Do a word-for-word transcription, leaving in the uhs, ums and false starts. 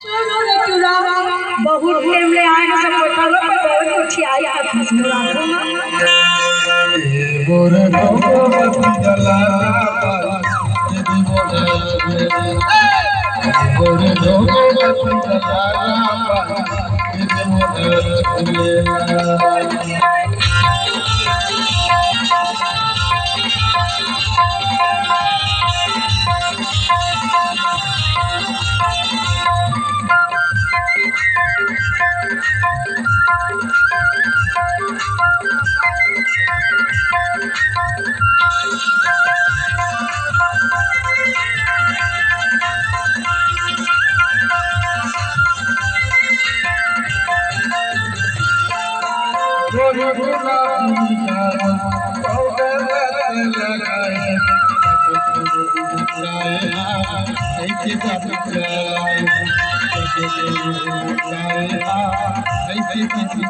बहुत टेम ले आए हैं, सब कोई खबर पर बहुत कुछ आई है, खुश हो रहा हूँ।